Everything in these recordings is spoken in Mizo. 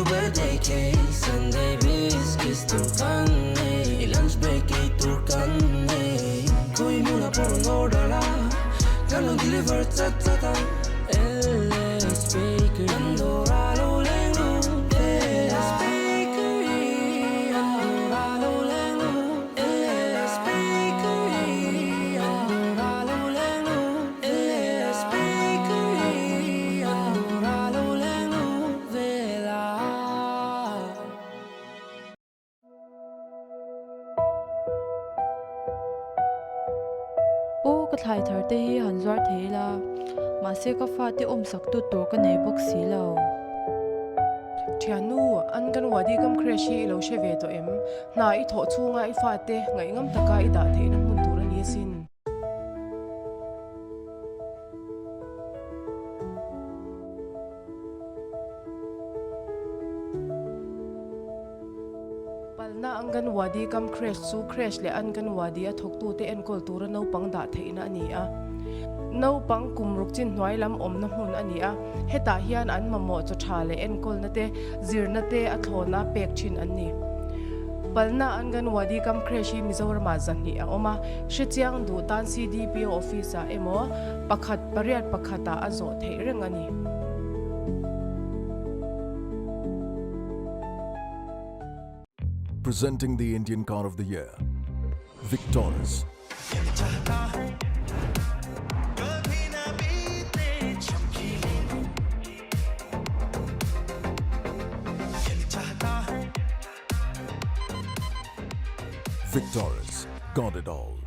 birthday cake Sunday biscuits tur kan nei Lunch break ei tur kan nei Khawi hmunah pawh rawn order a Kan rawn deliver chat chat ang LS Bakery Kan dawr a lo leng lut LS Bakery Kan dawr a lo leng lut LS Bakery Kan dawr a lo leng lut LS Bakery Kan dawr a lo leng lut vel a. Aw ka thlai thar te hi han zuar thei ila, mahse ka fate awmsak tut tur ka nei bawk si lo. Thiannu, Anganwadi kam creche hi i lo hre ve tawh em? Hna i thawh chhunga i fate ngaihngam taka i dah theihna hmun tur a ni asin. Palna Anganwadi kam creche chu creche leh Anganwadi a thawktute enkawl tura naupang dah theihna a ni a. Naupang kum ruk chin hnuai lam awmna hmun a ni a, hetah hian an mamawh chaw tha leh enkawlna te, zirna te a thlawna pek thin an ni. Palna Anganwadi kam creche hi Mizoramah zahnih a awm a, hrechiang duh tan CDPO office-ah emaw pakhat pariat pakhatah a zawh theih reng a ni. Presenting the Indian Car of the Year, Victoris. Victoris, got it all.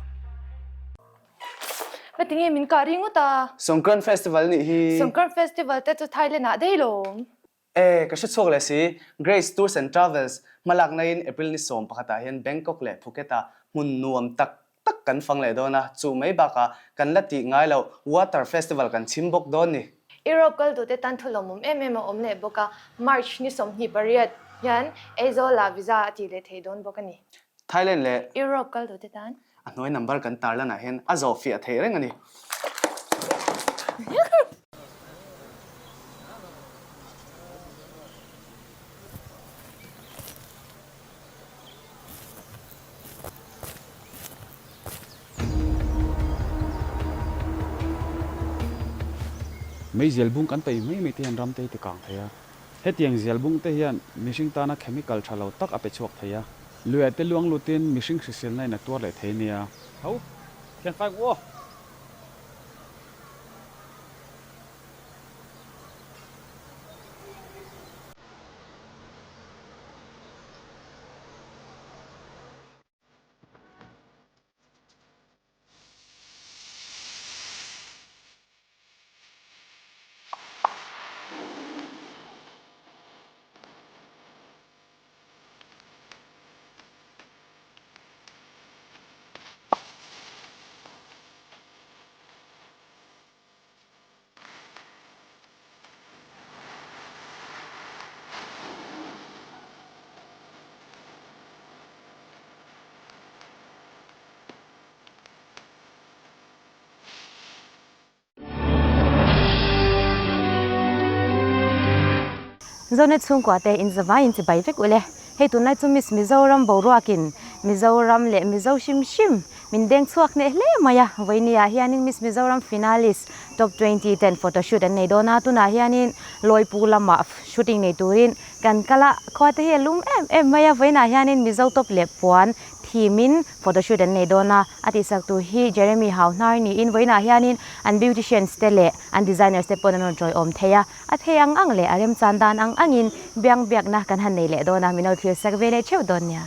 Ka ti nge min kah ringawt a. Songkran Festival nih hi. Songkran Festival te chu Thailand ah daih lawm. E, ka hre chhuak leh si. Grace Tours and Travels hmalakna in April ni 11 ah hian Bangkok leh Phuket ah hmun nuam tak tak kan fang leh dawn a, chu mai bakah kan la tih ngai loh Water Festival kan chhim bawk dawn ni. Europe kal duhte tan thu lawmawm em em a awm leh bawk a, March ni 28 hian Aizawl ah visa a tih leh thei dawn bawk a ni. Thailand leh. Europe kal duhte tan. A hnuai number kan tarlan ah hian a zawh fiah theih reng a ni. Meizial bung kan peih mai mai te hian ram te hi ti kang thei a. Hetiang zial bung te hian mihring tana chemical tha lo tak a pe chhuak thei a. Luiah te luang lutin mihring hriselna in a tuar leh thei nia. Tho, thian fai u aw! Zonet chhungkua te in zavai in chibai vek ule. Hei tunlai chu Miss Mizoram boruakin Mizoram leh Mizo hrim hrim min deng chhuak hneh hle mai a. Vawinia hianin Miss Mizoram finalist top 20 ten photoshoot an nei dawn a, tunah hianin Lawipu lamah shooting nei turin Kan kal a, khua te hi a lum em em mai a, vawiinah hianin Mizo top leh puan thim-in photoshoot an nei dawn a, a tihsak tur hi Jeremy Hauhnar niin vawiinah hianin an beauticians te leh an designers te pawn an rawn tawiawm thei a, a thei ang ang leh a remchan dan ang angin biang biakna kan han nei leh dawn a, min lo thlir sak ve leh theuh dawn nia.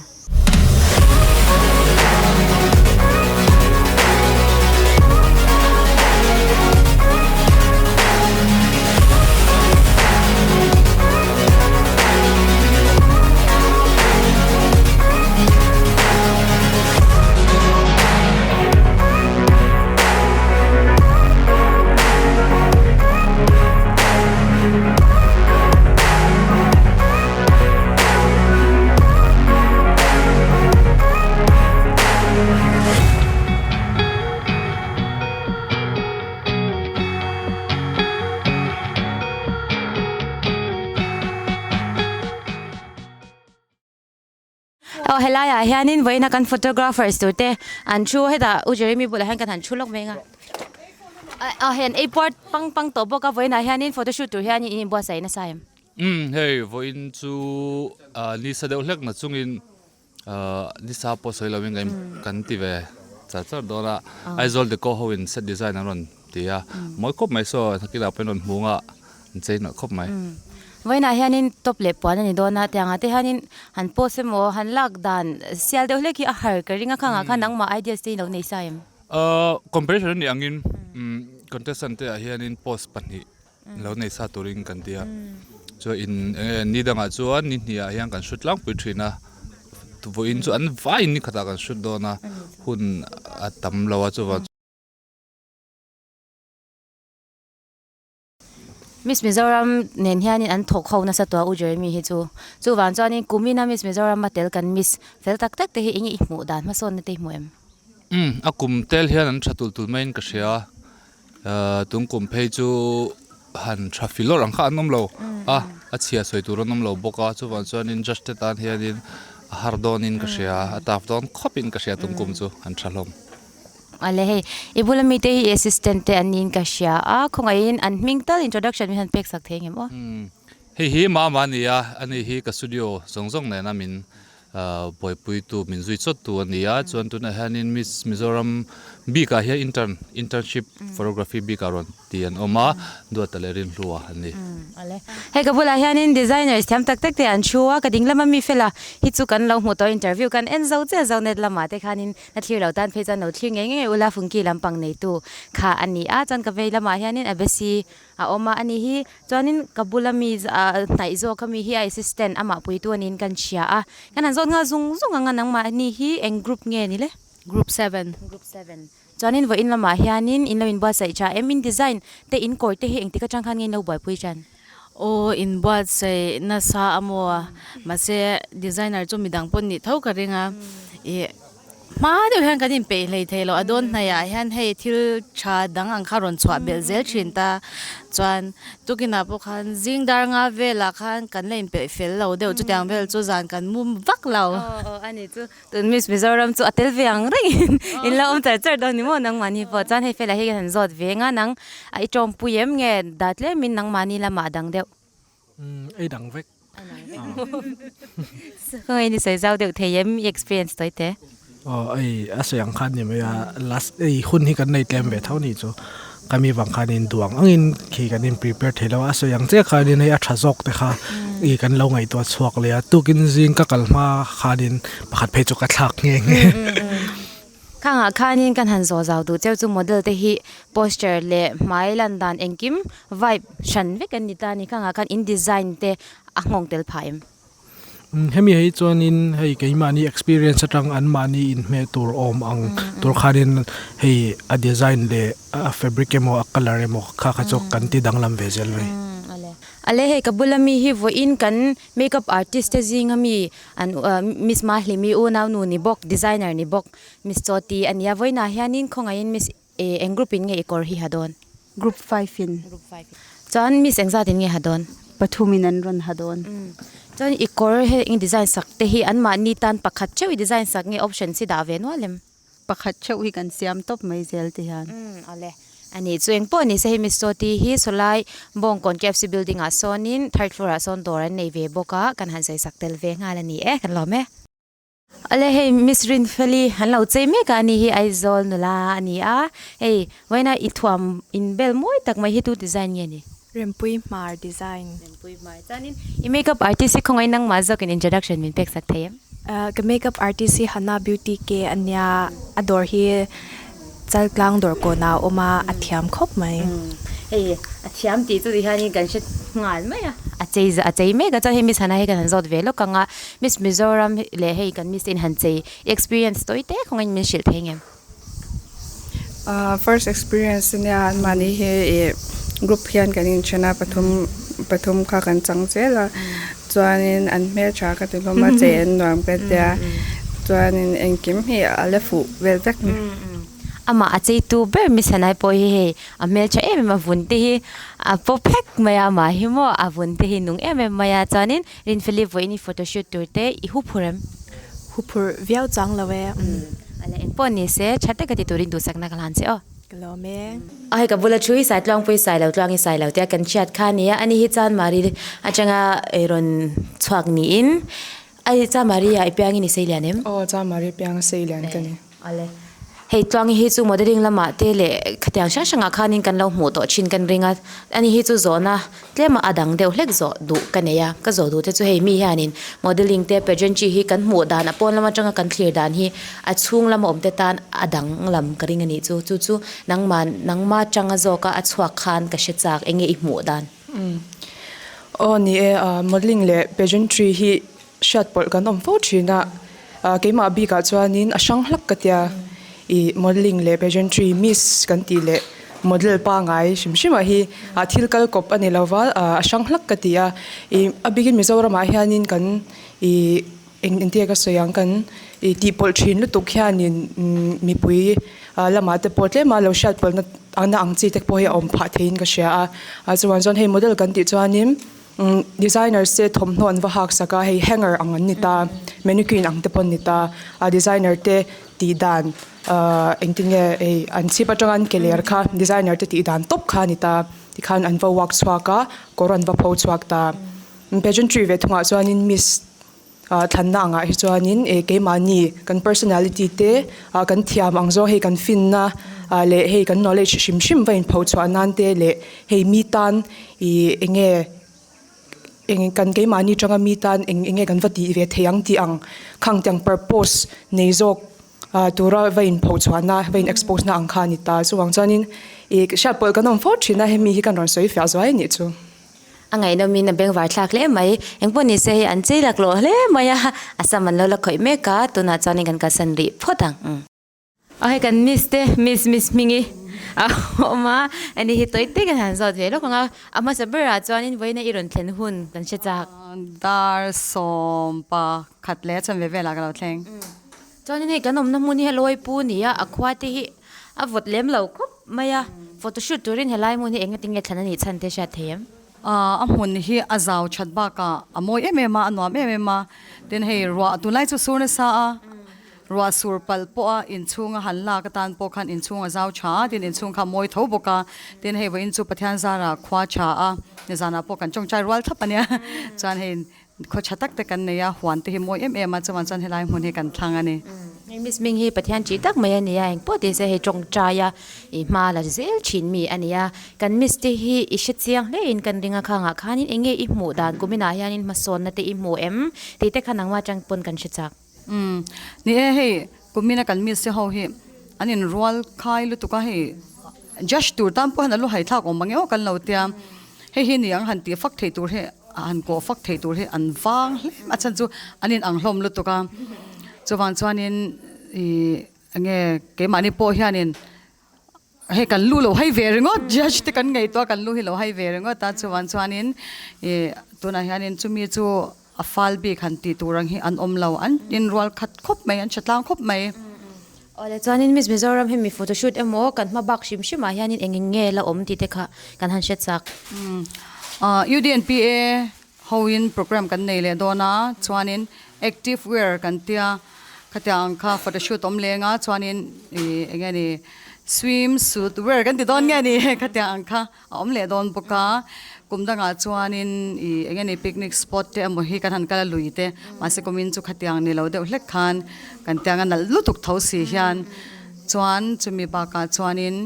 Aw helai ah hianin vawiina kan photographers tur te an thu a hetah U Jeremy bulah hian kan han thu lawk mai ang a. Aw hei an ei puar pang pang tawh bawk a vawiinah hianin photoshoot tur hianin in inbuatsaih nasa em? Umm hei vawiin chu nisa deuh hlek na chungin Nisa pawh sawi lovin kan kan ti ve char char dawn a, Aizawl Deco ho in set design an rawn ti a, mawi khawp mai saw nakinah pawhin rawn hmung a, an chei nawlh khawp mai. Vawiinah hianin top leh puan a ni dawn a, tiangah te hianin han post emaw han lak dan sial deuh hlek hi a har ka ring a, khangah khan nangmah ideas te i lo nei sa em? Competition a nih angin contestant te ah hianin post pahnih lo nei sa turin kan ti a chuan in enge ni dangah chuan ni hnih ah hian kan hrut tlangpui thin a vawiin chu an vaiin ni khatah kan hrut dawn a hun a tam lo a chuvang Miss Mizoram nen hianin an thawk ho nasa tawh a U Jeremy hi chu chuvang chuanin kumina Miss Mizoram a tel kan miss fel tak tak te hi enge i hmuh dan hmasawnna te i hmu em? Umm a kum tel hian an tha tulh tulh maiin ka hria Tun kum phei chu han tha fil lawr ang kha an awm lo a, a chhia sawi tur an awm lo bawk a, chuvang chuanin judge te tan hianin a har dawnin ka hria, a taf dawn khawpin ka hria tun kum chu han tha hlawm. Ale hei, i bula mite hi i assistant te an niin ka hria a, khawngaihin an hming tal introduction min han pek sak thei ngem aw? Hei hi Mama a ni a, ani hi ka studio zawng zawng nena min Buaipuitu min zui chawttu a ni a, chuan tunah hianin Miss Mizoram bikah hian intern internship photography bikah rawn ti an awm a, Duata leh Rinhlua an ni. Hei ka bulah hianin designers thiam tak tak te an thu a, ka ding lama mi fela hi chu kan lo hmu tawh interview kan en zo chiah zo net lamah te khanin la thlir lo tan phei chuan lo thlir ngei ngei ula Funky lampang neitu kha a ni a, chuan ka vei lamah hianin Abesi A awm a, ani hi chuanin ka bula mi hnaih zawk ami hi a assistant amah puitu aniin kan hria a, kan han zawt nghal zung zung ang a nangmahni hi eng group nge ni le? Group seven. Group seven. Chuanin vawiin lamah hianin in lo inbuatsaih tha em? In design te in kawr te hi engtik atang khan nge in lo buaipui tan? Aw inbuatsaih nasa a maw? Mahse designer chu midang pawn nih tho ka ring a, ih Hma deuh hian kan inpeih hlei thei lo, a dawn hnaiah hian hei thil tha dang ang kha rawn chhuah belh zel thin ta. Chuan tukinah pawh khan zing dar nga velah khan kan la inpeih fel lo deuh, chutiang vel chu zan kan mum vak lo. Aw aw a ni chu, tun Miss Mizoram chu a tel ve ang rengin in la awm char char dawn ni maw nangmahni pawh. Chuan hei felah hi kan han zawt ve nga nang a i tawngpui em nge dah tlemin nangmahni lamah a dang deuh. Ei dang vek. Khawngaih ni sawi zau deuh thei em i experience tawi te? Aw ei a sawi ang khan ni mai a last ei hun hi kan nei tlem ve tho ni chu kami vang khan in duang angin khi kan in prepare thei lo a a sawi ang chiah khanin hei a tha zawk te kha i kan lo ngaihtuah chhuak leh a tukin zing ka kal hma khanin pakhat phei chu ka thlak nghe nghe. Khangah khanin kan han zawh zau duh cheu chu model te hi posture leh hmai lan dan engkim vibe hran vek an ni ta a ni. Khangah khan in design te a nghawng tel phah em? Hemi hei chuanin hei keimahni experience atang anmahni inhmeh tur awm ang tur khanin hei a design leh a fabric emaw a colour emaw kha kha chu kan ti danglam ve zel mai. Ale hei ka bula mi hi vawiin kan makeup artist te zinga mi An Miss Mahlimi unau nu ni bawk, designer ni bawk, Miss Chawti a nia. Vawiinah hianin khawngaihin Miss eng group in nge i kawr hi ha dawn? Group five in. Group five in. Chuan Miss engzat in nge ha dawn? Pathum in an rawn ha dawn. Chuan i kawr he eng design sak te hi anmahni tan pakhat theuh i design sak nge options hi dah ve nual em? Pakhat theuh hi kan siam tawp mai zel ti hian. Umm awle. A nih chu engpawh ni se hei Miss Sawti hi sawlai Bawngkawn KFC building ah sawnin third floor ah sawn dawr an nei ve bawk a, kan han sawi sak tel ve nghal a ni e, kan lawm e. Awle hei Miss Rinfeli an lo chei mek a, ani hi Aizawl nula a ni a, hei vawiina i thuam inbel mawi tak mai hi tu design nge ni? Rempui Hmar design. Rempui Hmar. Chuanin i makeup artist hi khawngaih nangmah zawkin introduction min pek sak thei em? Ka makeup artist hi Hannah Beauty K a nia, a dawr hi Chaltlang dawr kawnah a awm a, a thiam khawp mai. Hei a thiam tih chu tihianin kan hre nghal mai a. A chei a chei mek a, chuan hei Miss Hannah hi kan han zawt ve lawk ang a, Miss Mizoram leh hei kan Miss te in han chei experience tawi te khawngaih min hrilh thei ngem? First experience ania anmahni hi ih group hian kan inthen a pathum pathum kha kan chang zel a chuanin an hmeltha ka ti hlawm a chei an nuam ka tia chuanin engkim hi a la fuh vel vek a ni. Amah a cheitu ber mi Sanai pawh hi hei a hmeltha em em a vun te hi a paw phek mai a amah hi maw a vun te hi nung em em mai a chuanin Rinfeli vawiin i photoshoot tur te i hu phur em? huphurh viau chang lo e. Ala eng pawh ni se tha taka ti turin duhsakna ka hlan che aw. Ka lawm e. A hei ka bula thu hi Saitluangpui Sailo tluang i Sailo tia kan hriat kha a nia, ani hi Chanmari atanga rawn chhuak niin Ai Chamari ah i piangin i sei lian em? Aw Chamari piang a sei lian ka ni. Awle. Hei Tluangi hi chu modelling lamah te leh khatiang hrang hrangah khanin kan lo hmuh tawh thin kan ring a, ani hi chu zawhna tlema a dang deuh hlek zawh duh ka nei a, ka zawh duh te chu hei mi hianin modelling te pageantry hi kan hmuh dan a pawn lam atanga kan thlir dan hi a chhung lama awm te tan a dang lam ka ring a nih chu, chu chu nangmah nangma tanga zawka a chhuak khan ka hre chak enge i hmuh dan? Aw ni e, modelling leh pageantry hi hriat pawlh kan awm fo thin a, keimah bikah chuanin a hrang hlak ka tia, ih modelling leh pageantry miss kan tih leh model pangai hrim hrimah hi thil kal kawp a ni lo va, a hrang hlak ka ti a, ih a bikin Mizoramah hianin kan ih Eng entia ka sawi ang kan i tihpawlh thin lutuk hianin mipui lamah te pawh tlema lo hriat pawlhna na ang chi te pawh hi a awm phah theiin ka hria a. Chuan chuan hei model kan tih chuanin designers te thawmhnaw an va hak sak a, hei hanger ang an ni ta, mannequin ang te pawh an ni ta, a designer te tih dan engtin nge hei an chhip atanga an ke ler kha designer te tih dan tawp kha a ni ta, tikhan an va work chhuak a, kawr an va pho chhuak ta. Pageantry ve thungah chuanin miss Thlanna angah hi chuanin eh keimahni kan personality te kan thiam ang zawng hei kan finna leh hei kan knowledge hrim hrim va inpho chhuah nan te leh hei mi tan ih eng nge eng kan keimahni atanga mi tan eng eng nge kan va tih ve thei ang tih ang khang tiang purpose nei zawk tura va inpho chhuahna va in expose na ang kha a ni ta. Chuvang chuanin ih hriat pawlh kan awm fo thin a hemi hi kan rawn sawi fiah zuai a nih chu. A ngaihnawmin a bengvar thlak hle mai. Engpawh ni se hei an chei laklawh hle mai a, a sam an lo la khawih mek a, tunah chuanin kan kalsan rih phawt ang. Aw hei kan miss te, miss miss hmingi a awm a, ani hi tawi te kan han zawt ve lawk ang a, a hmasa berah chuanin vawiina i rawn thlen hun kan hre chak. Dar 11 leh a chanve velah ka lo thleng. Chuanin hei kan awmna hmun hi helai pu a ni a, a khua te hi a vawt lem lo khawp mai a, photo shoot turin helai hmun hi eng atinge thlan a nih chhan te hriat thei em? A hmun hi a zau that bakah a mawi em em a, a nuam em em a, tin hei ruah tunlai chu sur nasa a, ruah sur palh pawh a inchhunga han lak atan pawh khan inchhung a zau tha a, tin inchhung kha a mawi tho bawk a, tin hei vawiin chu Pathian zara khua tha a, nizanah pawh kan tawngtai rual thlap a nia, chuan hei Khaw tha tak te kan nei a, huan te hi mawi em em a, chuan chuan helai hmun hi kan thlang a ni. Hei Miss Ming hi Pathian tih tak mai a ni a, engpawh tih se hei tawngtai a i hma la zel thin mi a ni a. Kan Miss te hi i hre chiang hle in kan ring a, khangah khanin eng nge i hmuh dan kuminah hianin hmasawnna te i hmu em tih te kha nangmah atang pawn kan hre chak. Umm ni e, hei kumina kan Miss te ho hi an inrual khai lutuk a, hei judge tur tan pawh hian a lu haithlak awm ang emaw kan lo tia, hei hi ni ang han tih fak theih tur hi han kawh fak theih tur hi an vang hle mai a chhan chu an in ang hlawm lutuk a, chuvang chuanin ih enge keimahni pawh hianin hei kan lu lo hai ve ringawt judge te kan ngaihtuah a kan lu hi lo hai ve ringawt a chuvang chuanin ih tunah hianin chumi chu a fal bik han tih tur ang hi an awm lo an inrual khat khawp mai an tha tlang khawp mai. Awle chuanin Miss Mizoram hi mi photoshoot emaw kan hma bak hrim hrim ah hianin eng eng nge la awm tih te kha kan han hre chak. UDNPA hoin program kan nei leh dawn a chuanin active wear kan tia khatiang ang kha photoshoot awm leng a chuanin ih eng nge ni swim suit wear kan ti dawn nge ni khatiang ang kha a awm leh dawn bawk a, kum dangah chuanin ih eng nge ni picnic spot te emaw hi kan han kal a lui te mahse kumin chu khatiang ni lo deuh hlek khan kan tiang a nalh lutuk tho si hian chuan chumi bakah chuanin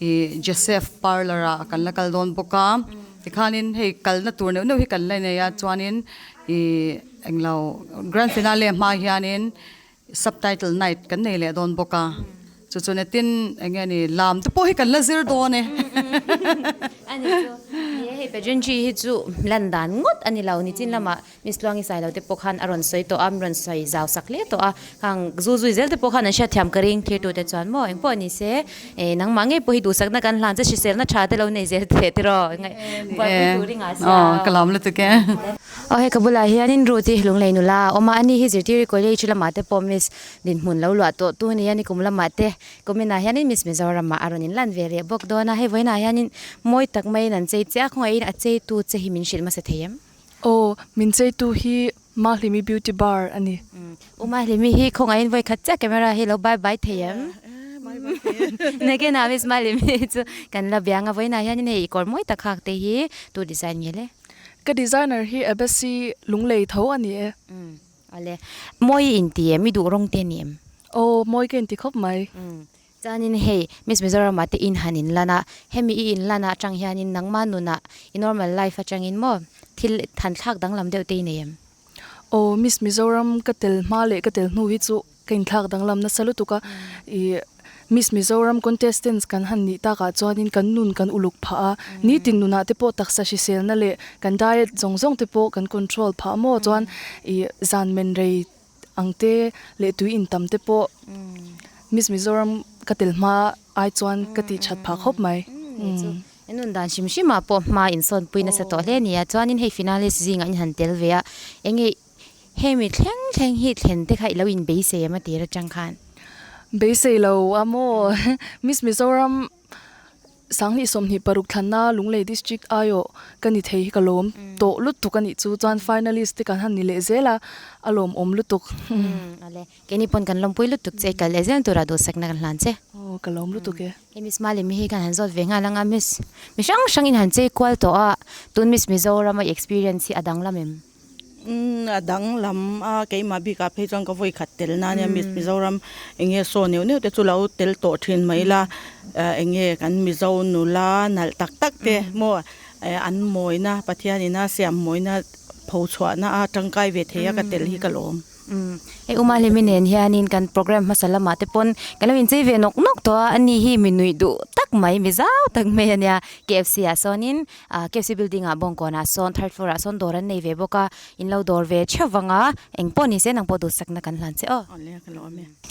ih Joseph parlour ah kan la kal dawn bawk a tikhanin hei kalna tur neuh neuh hi kan la nei a chuanin ih englo grand finale hma hianin Subtitle night kan nei leh dawn bawk a, chu chu netin eng nge ni lam te pawh hi kan la zir dawn e. A ni chu, ni e hei pageantry hi chu lan dan ngawt a ni lo, nichin lamah Miss Tluangi Sailo te pawh khan a rawn sawi tawh a, min rawn sawi zau sak hle tawh a, khang zu zui zel te pawh khan an hriatthiam ka ring thirtu te chuan maw eng pawh ni se e nangmah ngei pawh hi duhsakna kan hlan che hriselna tha te lo nei zel teh tiraw buaipui tur i ngah sia. Ka lam lutuk e. Aw hei ka bulah hianin Ruth hi lunglei nula a awm a, ani hi zirtiri college lamah te pawh Miss dinhmun lo luah tawh tu ania ni kum lamah te kuminah hianin Miss Mizoramah a rawn inlan ve leh bawk dawn a, hei vawiinah hianin mawi tak maiin an chei che a, khawngaihin a cheitu che hi min hrilh hmasa thei em? Aw, min cheitu hi Mahlimi Beauty Bar a ni. U Mahlimi hi khawngaihin vawi khat chiah camera hi lo bye bye thei em? Nakinah Miss Mahlimi hi chu kan la biang a, vawiinah hianin hei i kawr mawi tak hak te hi tu design nge le? Ka designer hi Abasi Lunglei tho a ni e. Awle, mawi i inti em? I duh rawng te a ni em? Aw, mawi ka inti khawp mai. Chuanin hei Miss Mizoram ah te in han in lan a, hemi i in lan ah atang hianin nangmah nunah i normal life atangin maw thil than thlak danglam deuh te i nei em? Aw Miss Mizoram ka tel hma leh ka tel hnu hi chu ka inthlak danglam nasa lutuk a, ih Miss Mizoram contestants kan han nih takah chuanin kan nun kan uluk phah a, nitin nunah te pawh taksa hriselna leh kan diet zawng zawng te pawh kan control phah maw chuan ih zan men rei ang te leh tui in tam te pawh Miss Mizoram ka tel hma ai chuan ka tih that phah khawp mai. I nun dan hrim hrim ah pawh hma insawn pui nasa tawh hle a ni a, chuanin hei finalist zingah in han tel ve a, enge hemi thleng thleng hi thlen te kha i lo in beisei em a tir atang khan? Beisei lo a maw Miss Mizoram Sanghnih 26 thlanna Lunglei District aiawh ka ni thei hi ka lawm tawh lutuk a nih chu chuan finalist te kan han ni leh zel a, a lawmawm lutuk. Awle, keini pawn kan lawmpui lutuk che, kal leh zel tura duhsakna kan hlan che. Aw, ka lawm lutuk e. Hei Miss Malimi hi kan han zawt ve nghal anga Miss mi hrang hrangin han chei kual tawh a, tun Miss Mizoram a i experience hi a danglam em? Umm a danglam a keimah bikah phei chuan ka vawi khat tel na ania Miss Mizoram eng nge saw neuh neuh te chu lo tel tawh thin mai la eng nge kan Mizo nula nalh tak tak te maw an mawina Pathian ina siam mawina pho chhuahna a tangkai ve thei a ka tel hi ka lawm. Umm hei U Mahlimi nen hianin kan program hmasa lamah te pawn kan lo inchei ve nawk nawk tawh a ani hi mi nuih duh tak mai mi zau tak mai ania KFC ah sawnin Ah KFC building ah Bawngkawn ah sawn third floor ah sawn dawr an nei ve bawk a, in lo dawr ve theuh vang a, eng pawh ni se nang pawh duhsakna kan hlan che aw.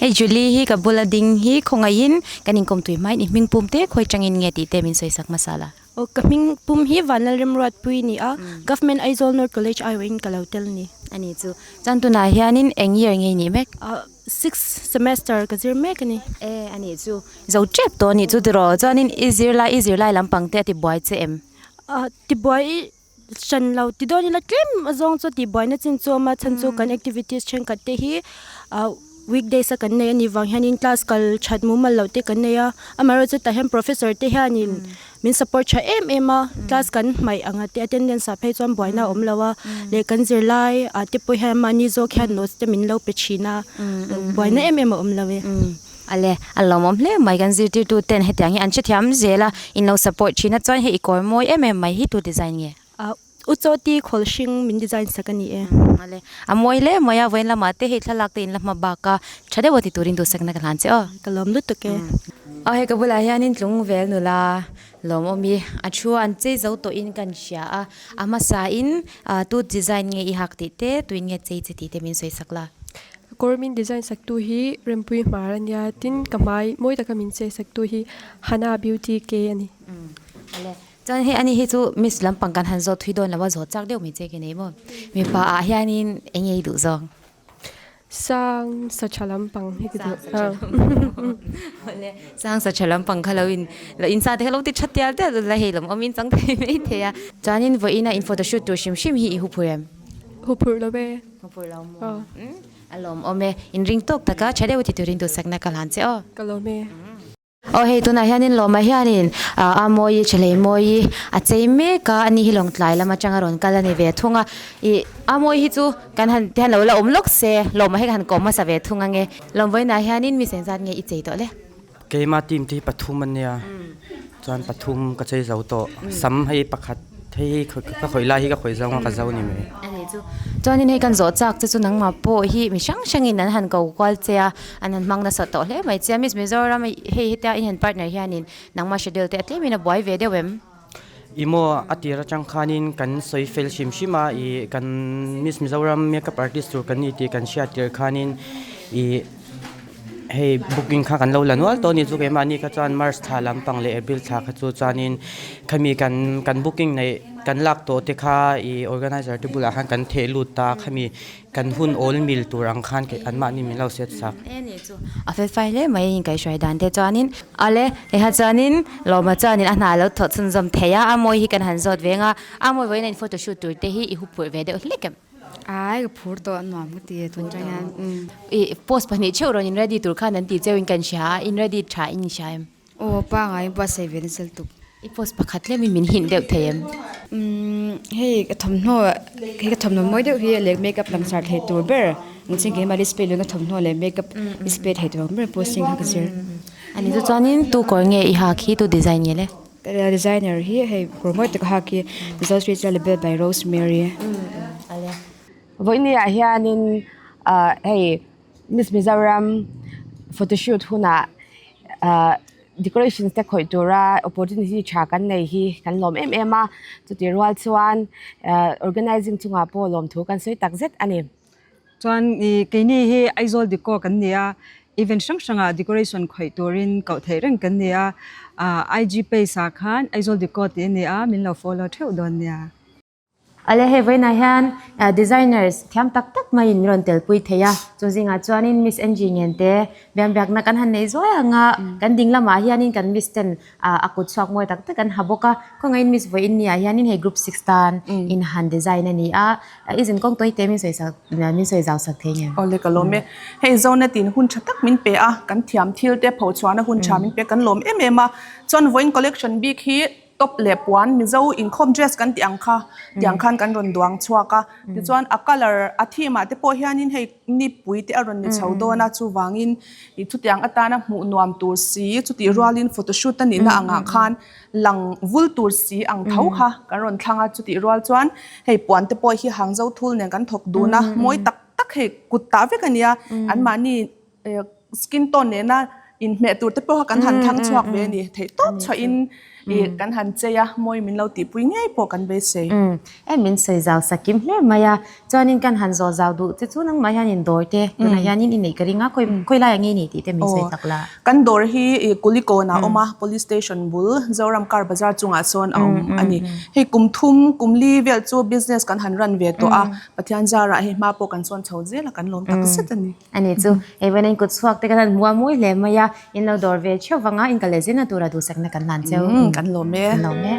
Hei Julie hi ka bula ding hi khawngaihin kan inkawm tui hmain i hming pum te khawi tangin nge tih te min sawi sak hmasa la. Aw ka hming pum hi Vanlalremruatpui ni a, Government Aizawl North College aiawhin ka lo tel ni. A ni chu. Chuan tunah hianin eng year nge i nih mek? Sixth semester ka zir mek a ni. E, a nih chu. Zo tep tawh a nih chu tiraw? Chuanin i zirlai i zirlai lampang te a tibuai che em? A tibuai hran lo ti dawn ila tlem azawng chu tibuaina chin chu a awm a, chhan chu kan activities thenkhat te hi ah weekdays a kan nei a nih vang hianin class kal that mumal loh te kan nei a, amaherawhchu tah hian professor te hianin Min support tha em em a, class kan hmaih anga te attendance ah phei chuan buaina a awm lo a, leh kan zirlai ah te pawh hian mahni zawk hian notes te min lo pe thin a, buaina em em a awm lo e. Ale, a lawmawm hle mai kan zirtirtu ten hetiang hi an hrethiam zel a, in lo support thin a chuan hei i kawr mawi em em mai hi tu design nge? U Chawti khawl hring min design sak a ni e. Ale, a mawi hle mai a, vawiin lamah te hei thlalak te in la hma bak a, tha deuh a ti turin duhsakna ka hlan che aw. Ka lawm lutuk e. Aw hei ka bulah hianin tlung vel nula lawmawm i a thu an chei zo tawhin kan hria a, a hmasa in tu design nge i hak tih te, tuin nge chei che tih te min sawi sak la. Kawr min design sak tu hi Rempui Hmar a nia, tin ka hmai mawi taka min chei sak tu hi Hana Beauty Ke a ni. Ale, Chuan hei ani hi chu miss lampang kan han zawt thui dawn lo a, zawt chak deuh mai che ke nei maw? Mipa ah hianin eng nge i duh zawk? Sang sa tha lampang hi ka duh. Sang sa tha lampang. Awle, sang sa tha lampang kha lo in lo in sa te kha lo ti tha tial tial la hei lawm awmin chang thei mai thei a. Chuanin vawiina in photo shoot tur hrim hrim hi i huphurh em? Huphurh lo e. Huphurh lo maw? A lawmawm e. Inring tawk taka tha deuh ti turin duhsakna ka hlan che aw. Ka lawm e. Aw hei tunah hianin lawmah hianin a mawi tha hlei mawi a chei mek a ani hi lawngtlai lam atanga rawn kal a ni ve thung a ih a mawi hi chu kan han ti hian lo la awm lawk se lawmah hi ka han kawm hmasa ve thung ange lawm vawiinah hianin mi seng zat nge i chei tawh le. Keima team te hi pathum ania chuan pathum ka chei zo tawh sam hei pakhat hei hi ka khawih lai hi ka khawih zawng a ka zo ni mai. Ani chu chuanin hei kan zawh chak che chu nangmah pawh hi mi hrang hrangin an han ko kual che a. An han hmang nasa tawh hle mai che a, Miss Mizoram hei hetia in han partner hianin nangmah schedule te a tlemin a buai ve deuh em? I maw a tir atang khanin kan sawi fel hrim hrim a, ih kan Miss Mizoram makeup artist tur kan ni tih kan hriat tir khanin ih hei booking kha kan lo la nual tawh a ni chu keimahni kha chuan March thla lampang leh April thla kha chu chuanin khami kan kan booking neih kan lak tawh te kha ih organizer te bulah khan kan theh lut ta khami Kan hun awl mil tur ang khan kei anmahni min lo set sak. E nih chu a fel fai hle mai in kaihhruai dan te chuanin ale heha chuanin Lawma chuanin a hna a lo thawh chhunzawm thei a, a mawi hi kan han zawt ve ang a, a mawi vawiin a in photo shoot tur te hi i huphurh ve deuh hlek em? Ai ka phur tawh nuam ka ti e tun tang hian. I post pahnih theuh rawn in ready tur khan an ti cheu in kan hria a, in ready tha in hria em? Aw pangai buatsaih ve nasa lutuk. I post pakhat tlem in min hint deuh thei em? Umm hei ka thawmhnaw hei ka thawmhnaw mawi deuh hi leh makeup langsar thei tur ber ang chin keimah display leh ka thawmhnaw leh makeup display thei tur ang ber posting kha ka zir. Ani chu chuanin tu kawr nge i hak hi tu design nge le? Designer hi hei kawr mawi tak a hak hi Mizo street a label by Rosemary. Vawinia hianin ah hei Miss Mizoram photoshoot hunah ah decoration te khawih tura opportunity tha kan nei hi kan lawm em em a chutih rual chuan ah organizing chungah pawh lawmthu kan sawi tak zet a ni. Chuan ih keini hi Aizawl decor kan ni a, event hrang hrangah decoration khawih turin koh theih reng kan ni a, ah IG page ah khan Aizawl decor tih a ni a, min lo follow theuh dawn nia. Ale hei vawiinah hian designers thiam tak tak maiin rawn telpui thei a, chu zingah chuanin Miss Angie ngen te bianbiakna kan han nei zuai ang a, kan ding lamah hianin kan Miss ten a kut chhuak mawi tak tak an ha bawk a, khawngahin Miss vawiin ni ah hianin hei group 6 tan in han design a ni a, i zin kawng tawi te min sawi sak min sawi zau sak thei ngem. Awle ka lawm e, hei Zonet in hun tha tak min pe a, kan thiam thil te phochhuahna hun tha min pe kan lawm em em a, chuan vawiin collection bik hi Top leh puan Mizo inkhawm dress kan tih ang kha tiang khan kan rawn duang chhuak a, tichuan a colour a theme ah te pawh hianin hei nipui te a rawn ni chho dawn a, chuvangin ih chutiang atana hmuh nuam tur si chutih rualin photoshoot a nihna angah khan lang vul tur si ang tho kha kan rawn thlang a, chutih rual chuan hei puan te pawh hi hangzo thul nen kan thawk dun a, mawi tak tak hei kut tah vek a nia, anmahni Skin tone nena inhmeh tur te pawh kha kan han thlang chhuak ve a ni. Theih tawp chhuahin ih kan han chei a, mawi min lo tihpui ngei pawh kan beisei. E min sawi zau sak kim hle mai a, chuanin kan han zawh zau duh che chu nangmah hianin dawr te tunah hianin i neih ka ring a, khawi khawi laiah nge i neih tih te min sawi tak la. Kan dawr hi ih Kulikawn ah a awm a, Police Station bul Zoram Car Bazar chungah sawn a awm a ni. Hei kum thum kum li vel chu business kan han run ve tawh a, Pathian zarah hei hma pawh kan sawn chho zel a, kan lawm tak zet a ni. A ni chu, hei vawiin in kut chhuak te kan han hmu a mawi hle mai a, in lo dawr ve theuh vang a, in kal leh zin na tura duhsakna kan hlan cheu. Kan lawm e. Kan lawm e.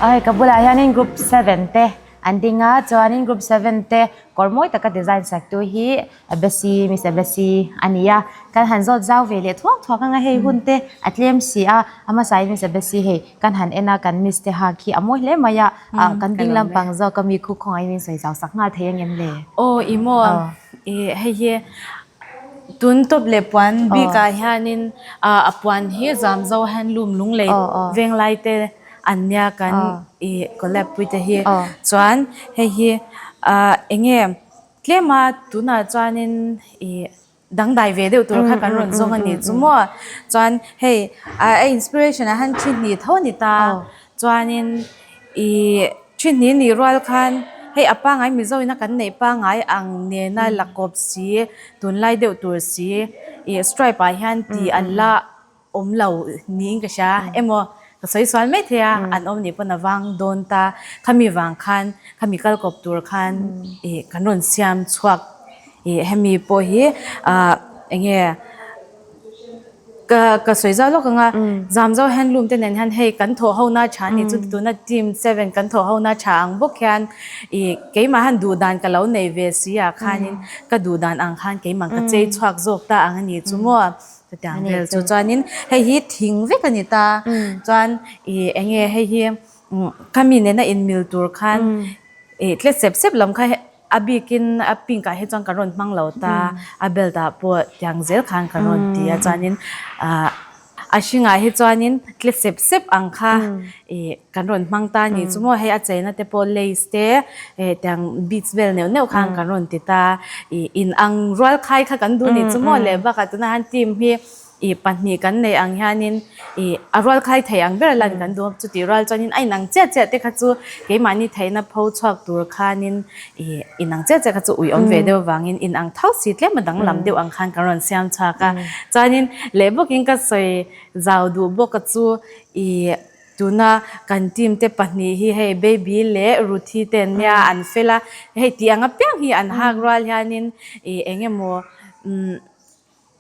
Ai ka bulah hianin group 7 te an ding a chuanin group 7 te kawr mawi taka design sak tu hi Abasi Miss Abasi a ni a kan han zawt zau ve leh thuak thuak anga hei hun te a tlem si a a hmasa in Miss Abasi hei kan han en a kan Miss te hak hi a mawi hle mai a ah kan ding lampang zawk a mi khu khawngaihin min sawi zau sak nghal thei angem le? Aw i maw i hei hi tun tawp leh puan bikah hianin a puan hi Zamzo handloom lunglei venglai te an nia kan i collab pui te hi chuan hei hi eng nge tlema tunah chuanin i dangdai ve deuh tur kha kan rawn zawng a ni chu maw chuan hei a inspiration ah hian thi hnih tho a ni ta chuanin ih thi hnih nih rual khan hei a pangai Mizo ina kan neih pangai ang nena la kawp si tunlai deuh tur si ih stripe ah hian tih an la awm lo niin ka hria emaw ka sawi sual mai thei a an awm nih pawn a vang dawn ta khami vang khan khami kal kawp tur khan ih kan rawn siam chhuak ih hemi pawh hi ah eng nge ka ka sawi zau lawk ang a Zamzo handloom te nen hian hei kan thawh ho na tha a ni chu tuna team seven kan thawh ho na tha ang bawk hian ih keimah han duh dan ka lo nei ve si ah khanin ka duh dan ang khan keimah ka chei chhuak zawk ta ang a ni chu maw. Chutiang vel chu chuanin hei hi thing vek a ni ta chuan ih eng nge hei hi khami nena inmil tur khan ih tle sep sep lam kha a bikin a pink ah hi chuan ka rawn hmang lo ta a belt ah pawh tiang zel khan ka rawn ti a chuanin ah a hringah hi chuanin tle sep sep ang kha ih kan rawn hmang ta a ni chu maw hei a cheina te pawh lace te eh tiang beads vel neuh neuh khan kan rawn ti ta ih in ang rual khai kha kan duh ni chu maw le bakah tunah hian team hi ih pahnih kan neih ang hianin ih a rual khai thei ang ber lan kan duh a chutih rual chuanin a inang chiah chiah te kha chu keimahni theihna pho chhuak tur khanin ih inang chiah chiah kha chu ui awm ve deuh vangin in ang tho si tlem a danglam deuh ang khan kan rawn siam chhuak a chuanin leh bawkin ka sawi zau duh bawk a chu ih. Tuna kan team te pahnih hi hei Baby leh Ruthi te an nia an fel a, hei tih ang apiang hi an hak rual hianin ih eng emaw umm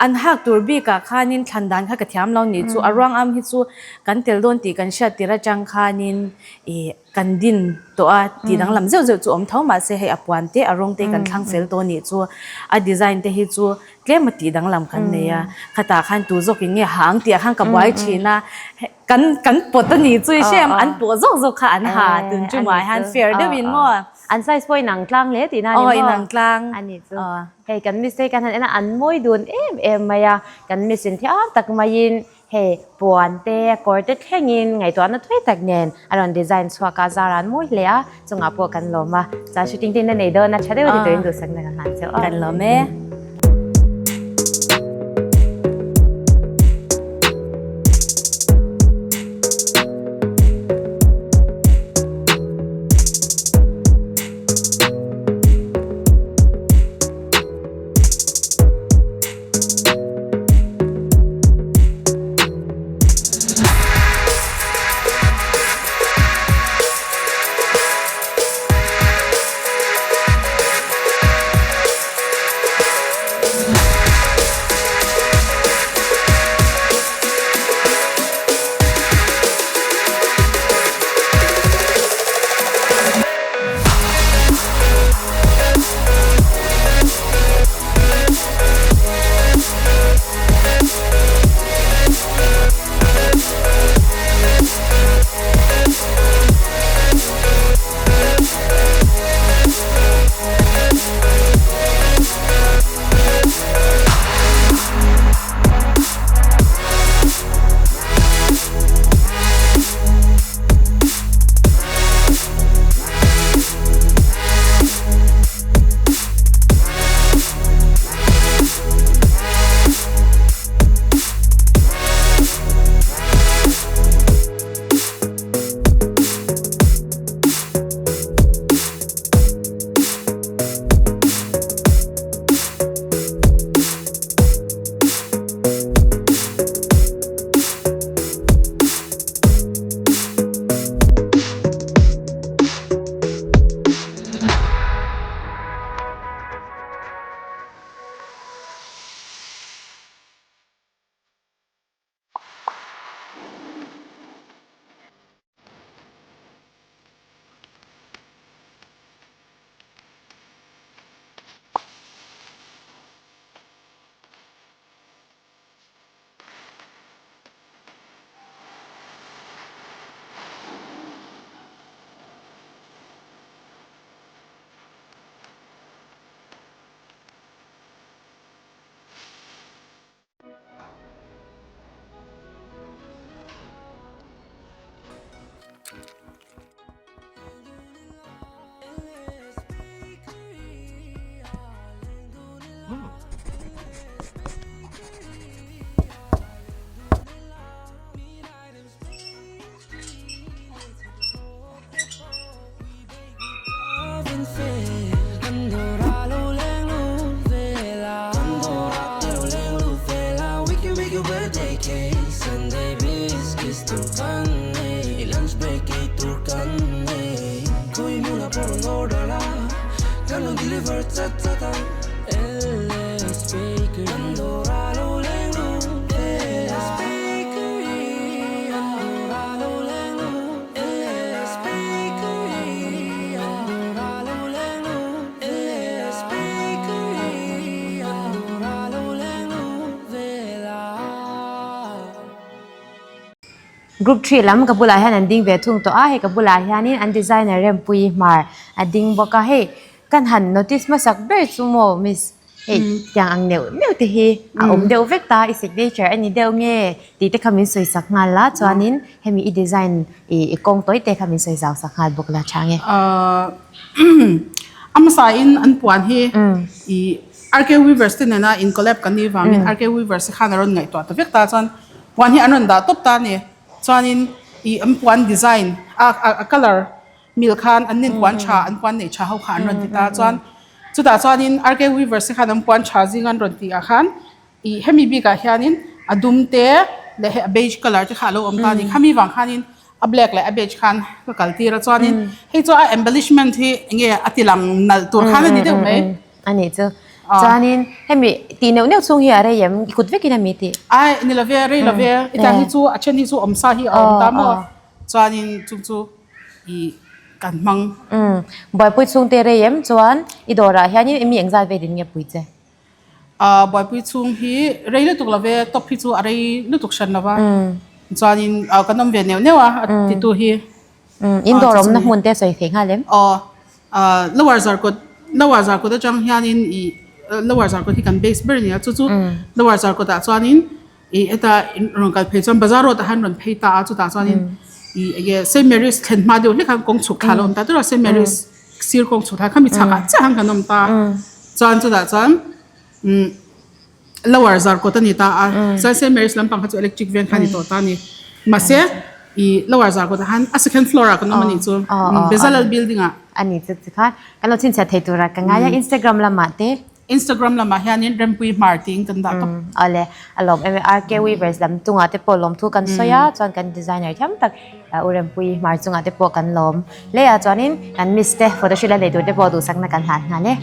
an hak tur bikah khanin thlan dan kha ka thiam lo nih chu a ruang am hi chu kan tel dawn tih kan hriat tir atang khanin ih kan din tawh a tih danglam zeuh zeuh chu awm tho mahse hei a puan te a rawng te kan thlang fel tawh nih chu a design te hi chu tlem a tih danglam kan nei a khatah khan tu zawkin nge ha ang tih ah khan ka buai thin a. Kan kan pawt a ni chu i hriam an pawh zawk zawk kha an ha tun tumah hian fair deuh in maw. An size pawh inang tlang hle tihna a ni maw? Aw inang tlang. A ni chu. Hei kan miss te kan han en a an mawi dun em em mai a, kan miss in thiam tak maiin hei puan te kawr te thlengin ngaihtuahna thui tak nen a rawn design chhuak a zar an mawi hle a, chungah pawh kan lawm a, chuan shooting te in a nei dawn a tha deuh a ti turin duhsakna kan hlan cheu a. Kan lawm e. deliver chat chat ang LS Bakery Kan dawrah lo leng lut LS Bakery Kan dawrah lo leng lut LS Bakery Kan dawrah lo leng lut LS Bakery Kan dawrah lo leng lut vela. Group three lam ka bulah hian an ding ve thung tawh a, hei ka bulah hianin an designer Rempuii Hmar a ding bawk a, hei kan han notice hmasak ber chu maw miss hei tiang ang neuh neuh te hi a awm deuh vek ta i signature a ni deuh nge tih te kha min sawi sak nghal a chuanin hemi i design ih i kawng tawi te kha min sawi zau sak nghal bawk la tha nge. A hmasa in an puan hi ih RK Weavers te nena in collab kan nih vangin RK Weavers te khan a rawn ngaihtuah ta vek ta chuan Puan hi an rawn dah tawp ta a ni. Chuanin ih an puan design a a colour mil khan an nin puan tha an puan neih tha ho kha an rawn ti ta a. Chuan chutah chuanin RK Weavers te khan an puan tha zing an rawn tih ah khan ih hemi bikah hianin a dum te leh hei a beige colour te kha a lo awm ta a ni. Khami vang khanin a black leh a beige khan ka kal tir a. Chuanin hei chu a embellishment hi eng nge a ti lang nalh tur khan a ni deuh mai. A nih chu. Chuanin hemi tih neuh neuh chhung hi a rei em? I kut vekin a mi tih? Ai, ni lo ve, rei lo ve. I tiang hi chu a then hi chu awm sa hi a awm ta maw? Chuanin chung chu i kan hmang. Umm, buaipui chhungte rei em? Chuan i dawrah hianin mi engzat vel in nge pui che? Ahh, buaipui chhung hi rei lutuk lo ve, top hi chu a rei lutuk hran lo va. Chuanin kan awm ve neuh neuh a, a titu hi. Umm, in dawr awmna hmun te sawi theih nghal em? Aw, Lower Zarkawt, Lower Zarkawt atang hianin ih Lower Zarkawt hi kan base ber a ni a, chu chu Lower Zarkawt ah chuanin ih heta rawn kal phei chuan Bazar road ah khan rawn phei ta a, chutah chuanin ih enge Saint Mary's thlen hma deuh hlek khan kawng chhuk thla a lo awm ta tura Saint Mary's sir kawng chhuk thla kha mi chhakah chiah khan kan awm ta, chuan chutah chuan umm. Lower Zarkawt a ni ta a, chuan Saint Mary's lampang kha chu electric veng kha a ni tawh ta a ni. Mahse, ih Lower Zarkawt ah khan a second floor ah kan awm a nih chu, Bezalel building ah. A ni chu tikhan kan lo chhinchhiat thei tura ka ngai a, Instagram lamah te. Instagram lamah hianin Rempuii Hmar tiin kan dah tawp. Awle, a lawm em em RK Weavers lam chungah te pawh lawmthu kan sawi a, chuan kan designer thiam tak U Rempuii Hmar chungah te pawh kan lawm hle a, chuanin kan miss te photoshoot la nei tur te pawh duhsakna kan hlan nghal e.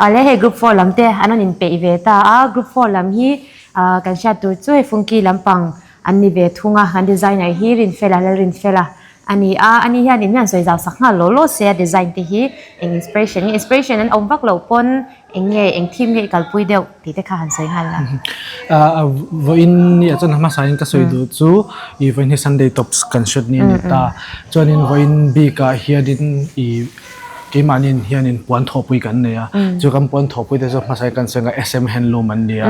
Awle hei group 4 lam te an rawn inpeih ve ta a, group 4 lam hi kan hriat tur chu hei Fungki lampang an ni ve thung a, an designer hi Rinfela Lalrinfela a ni a, ani hian in hian sawi zau sak nghal law law se a design te hi eng inspiration nge inspiration an awm vak loh pawn eng nge eng theme nge i kalpui deuh tih te kha han sawi nghal la. Vawiin ni ah chuan hmasa in ka sawi duh chu ih vawiin hi Sunday tops kan hriat ni a ni ta chuanin vawiin bik ah hianin ih keimahni hianin puan thawhpui kan nei a chu kan puan thawhpui te chu hmasa in kan sawi ang a S M handloom an ni a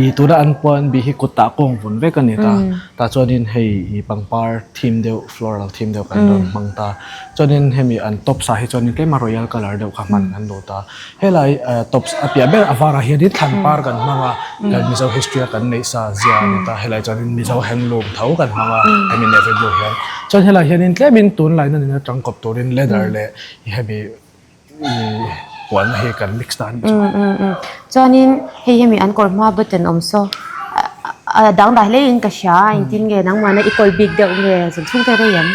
ih tuna an puan bih hi kut tah kawng vun vek a ni ta tah chuanin hei ih pangpar theme deuh floral theme deuh kan rawn hmang ta chuanin hemi an tops ah hi chuanin tlema royal colour deuh kha hman an lut a helai tops a piah ber a varah hianin thlan par kan hmang a kan Mizo history a kan neih sa zia a ni ta helai chuanin Mizo handloom tho kan hmang a hemi navy blue hian chuan helai hianin tlemin tunlai na nena tangkawp turin leather leh hemi puan hi kan mix ta a nih chu. Chuanin hei hemi an kawr hma button awm saw a dangdai hle in ka hria a engtin nge nangmahna i kawl bik deuh nge zun chhung te rei em?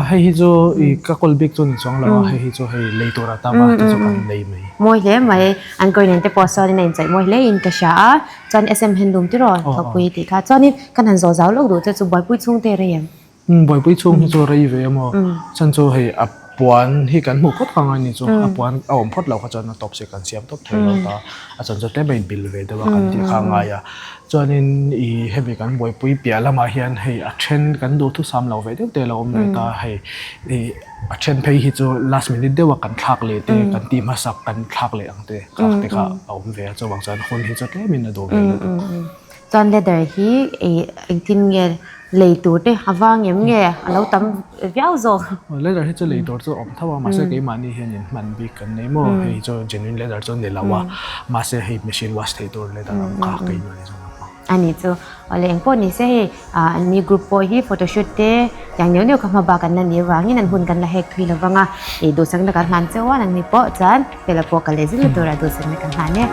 Hei hi chu i ka kawl bik chu ni chuang lo a hei hi chu hei lei tur a tam a chu chu kan lei mai. Mawi hle mai an kawr nen te pawh sawn in a inchawih mawi hle in ka hria a chuan SM handloom tiraw thawkpui tih kha chuanin kan han zawh zau lawk duh che chu buaipui chhung te rei em? Buaipui chhung hi chu rei ve emaw chhan chu hei a puan hi kan hmuh phawt kha ngai ni chu a puan a awm phawt lo kha chuan a tawp se kan siam tawp thei lo ta a chhan chu tlem a inbil ve deuh a kan tih kha ngai a chuanin ih hemi kan buaipui piah lamah hian hei a then kan duhthusam lo ve deuh te a lo awm leh ta hei ih a then phei hi chu last minute deuh a kan thlak leh te kan tih hmasak kan thlak leh ang te kha te kha a awm ve a chuvang chuan hun hi chu tlemin a duh ve lutuk. Chuan leather hi ih engtin nge lei tur te a vang em nge a lo tam viau zawk. Leather hi chu lei tur chu a awm tho a mahse keimahni hian in hman bik kan nei maw hei chu genuine leather chu a ni lo a mahse hei machine wash theih tur leather ang kha keimahni chuan a hmang. A nih chu awle engpawh ni se hei ah an ni group pawh hi photoshoot te tiang neuh neuh kha hma bak an la nih avangin an hun kan la hek thui lo vang a ih duhsakna kan hlan chauh a nangni pawh chuan Fela pawh ka leh zil tura duhsakna kan hlan e.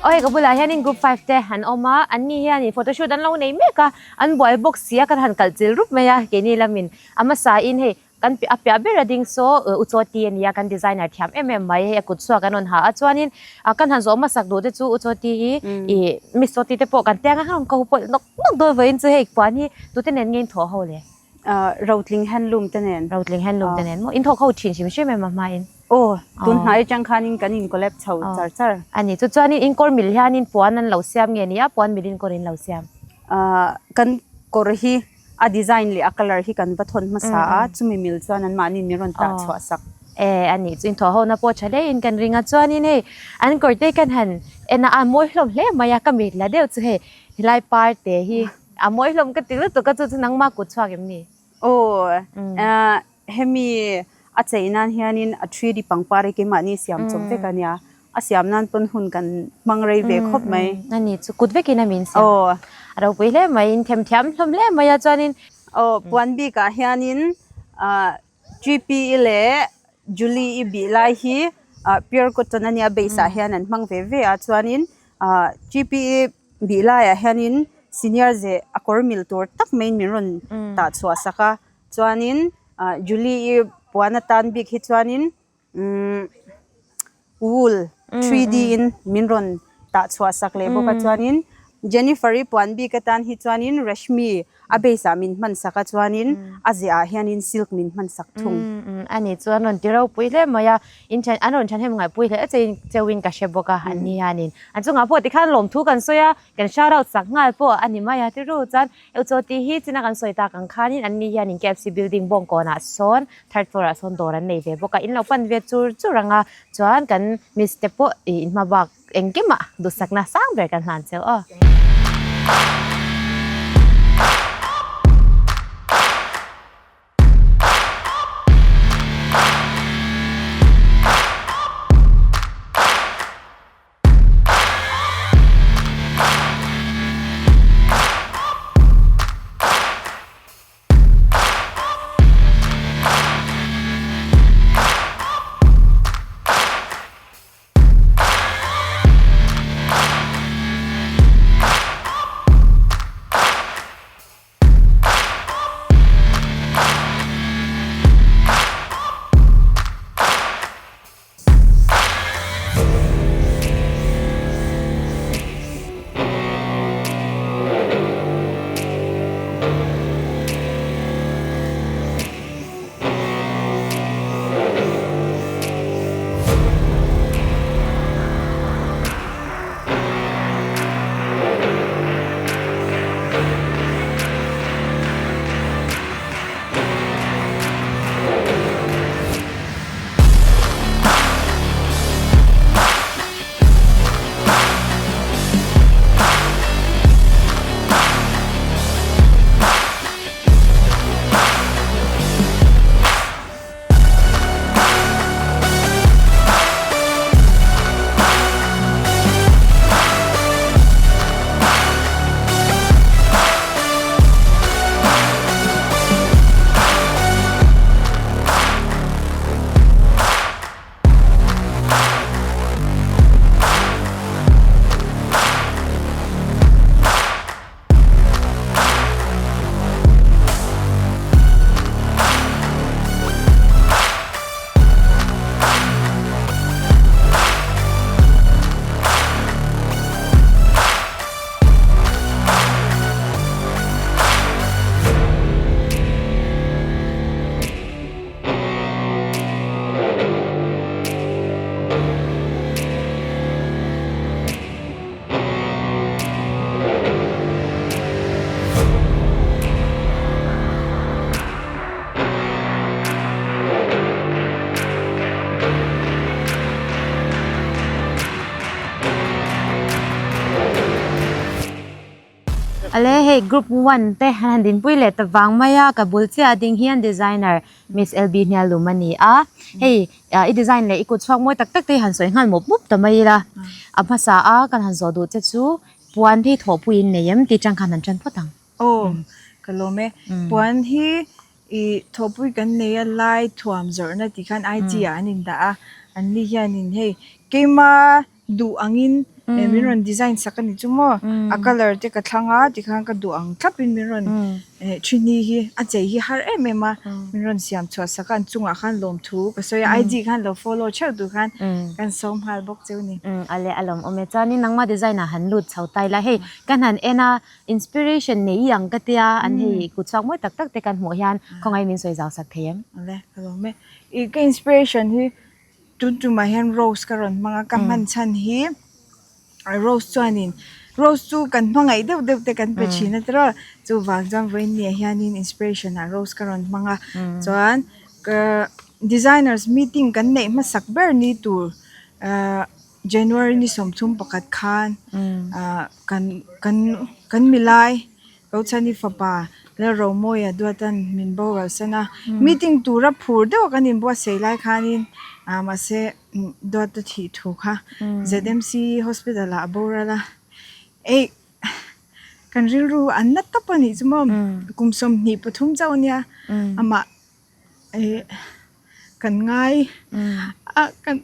Aw hei ka bulah hianin group 5 te an awm a anni hianin photoshoot an lo nei mek a an buai bawk si a kan han kalh chil rup mai a keini lamin a hmasa in hei kan a piah ber a ding saw Uchawti a ni a kan designer thiam em em mai hei a kut chhuak an rawn ha a chuanin kan han zawh hmasak duh te chu Uchawti hi ih Miss Chawti te pawh kan tiang a han ko pawlh nawk nawk dawn vawiin chu hei puan hi tute nen nge in thawh ho le. Rotling handloom te nen. Rotling handloom te nen maw? In thawk ho thin hrim hrim em a hmain? Aw, tun hnai atang khanin kan in collab chho char char. A ni, chu chuanin in kawr mil hianin puan an lo siam nge nia, puan milin kawr in lo siam? Kan kawr hi a design leh a colour hi kan va thawn hmasa a, chumi mil chuan anmahni min rawn tah chhuah sak. E, a nih chu inthawh hona pawh tha hlein kan ring a, chuanin hei an kawr te kan han en a, a mawi hlawm hle mai a, ka mit la deuh chu hei helai par te hi a mawi hlawm ka ti lutuk a, chu chu nangmah kut chhuak em ni? Aw, hemi a chei nan hianin a 3D pangpar hi keimahni siam chawp vek a nia, A siam nan pawn hun kan hmang rei ve khawp mai. A ni chu kut vekin a min siam. Aw. A ropui hle mai, in themthiam hlawm hle mai a chuanin. Aw, puan bikah hianin GPE leh Julie i bih lai hi pure cotton a nia base ah hian an hmang ve ve a chuanin GPE bih laiah hianin senior ze a kawr mil tur tak maiin min rawn tah chhuah sak a chuanin Julie i puan atan bik hi chuanin Umm wool 3D in min rawn tah chhuah sak leh bawk a chuanin Jennifer-i puan bik atan hi chuanin Rashmi a base ah min hman sak a chuanin a zeh ah hianin silk min hman sak thung. Umm a ni chu an rawn ti ropui hle mai a, in then an rawn thahnem ngaihpui hle che in cheuhin ka hre bawk a an ni hianin an chungah pawh tikhan lawmthu kan sawi a kan shout out sak nghal pawh a ni mai a ti ru chuan Euchaw tih hi china kan sawi tak ang khanin an ni hianin KFC building bawng kawnah sawn third floor ah sawn dawr an nei ve bawk a, in lo pan ve chur chur ang a, chuan kan miss te pawh ih in hma bak engkimah duhsakna sang ber kan hlan cheu aw. Ale hei group one te an han dinpui leh ta vang mai a ka bul chiah a ding hian designer miss L B Hnialum a ni a hei i design leh i kut chhuak mawi tak tak te hi han sawi nghal mup mup ta mai ila a hmasa a kan han zawh duh che chu puan hi thawhpui in nei em tih tang khan han tan phawt ang. Aw ka lawm e puan hi Ih thawhpui kan nei a lai thuam zawrhna tih khan IG ah an indah a, an ni hianin hei keima duh angin Min rawn design sak a ni chu maw a colour te ka thlang a tikhan ka duh ang thlap in min rawn thini hi a chei hi har em em a min rawn siam chhuah sak a an chungah khan lawmthu ka sawi a IG khan lo follow theuh tur khan kan sawm nghal bawk cheu ni. A le a lawmawm e chuanin nangma design ah han lut chho ta ila hei kan han en a inspiration nei i ang ka tia an hei kut chhuak mawi tak tak te kan hmuh hian khawngaih min sawi zau sak thei em? Ale ka lawm e ih ka inspiration hi Tun tumah hian rose ka rawn hmang a, ka hman chhan hi rose chuanin rose chu kan hmangaih deuh deuh te kan pe thin a tiraw chuvang chuan vawiin ni ah hianin inspiration ah rose ka rawn hmang a chuan ka designers meeting kan neih hmasak ber ni tur ahh January ni sawmthum pakhat khan ahh kan kan kan milai. Rochani fapa Lalromawia duatan min boral san a, meeting tura phur deuh a kan inbuatsaih lai khanin ah mahse duata thih thu kha ZMC hospital ah a boral a, ei kan rilru an na tawp a nih chu maw kum 23 chauh a nia amah eh kan ngai a kan.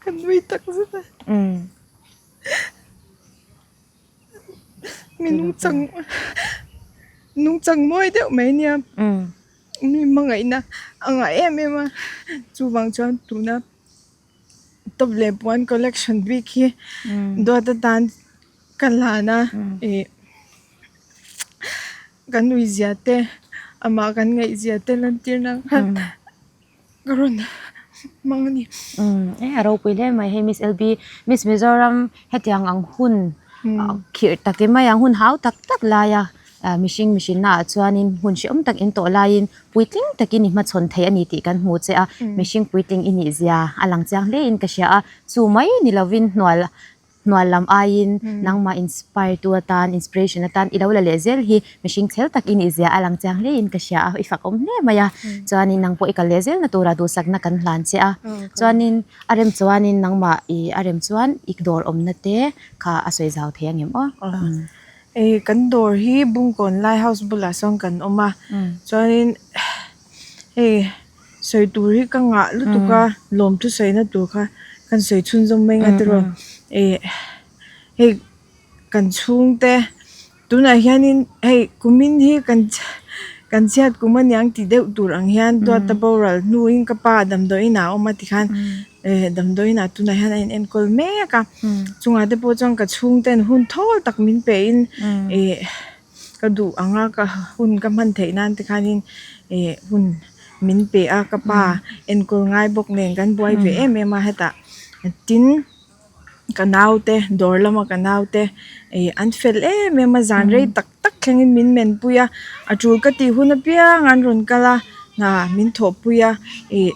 Ka nui tak zet a. Mi nungchang nungchang mawi deuh mai nia. Mi hmangaihna a ngah em em a. Chuvang chuan tuna top leh puan collection bik hi duat atan ka hlan a. Ih kan nuihzia te amah kan ngaihzia te lantir nan khan. Ka rawn hmang a ni. Umm e a ropui hle mai hei Miss LB Miss Mizoram hetiang ang hun khirh tak ti mai ang hun hau tak tak laia mihring mihrinna ah chuanin hun hrehawm tak in tawh laiin puitling takin i hmachhawn thei a ni tih kan hmu che a mihring puitling i nih zia a lang chiang hle in ka hria a chu mai ni lovin hnual Hnual lam aiin nangmah inspire tu atan, inspiration atan i lo la leh zel hi mihring chhel tak i nih zia a lang chiang hlein ka hria a, i fak awm hle mai a. Chuanin nang pawh i kal leh zelna tura duhsakna kan hlan che a. Chuanin a rem chuanin nangmah i a rem chuan i dawr awmna te kha a sawi zau thei ang em aw. Ei kan dawr hi Bungkawn Lighthouse bulah sawn kan awm a, chuanin hei Sawi tur hi ka ngah lutuk a, lawmthu sawina tur kha kan sawi chhunzawm mai ang a tiraw. Ih hei kan chhungte tunah hianin hei kumin hi kan kan chhiat kum a niang tih deuh tur ang hian duata boral hnuin ka pa damdawiin ah a awm a tikhan eh damdawiin ah tunah hian a inenkawl mek a chungah te pawh chuan ka chhungten hun thawl tak min pe in ih. Ka duh ang a ka hun ka hman theih nan te khanin ih hun min pe a ka pa enkawl ngai bawk nen kan buai ve em em a hetah tin ka naute dawr lama ka naute ih an fel em em a zan rei tak tak thlengin min men pui a a tul ka tih hun apiang an rawn kal a hna min thawhpui a ih.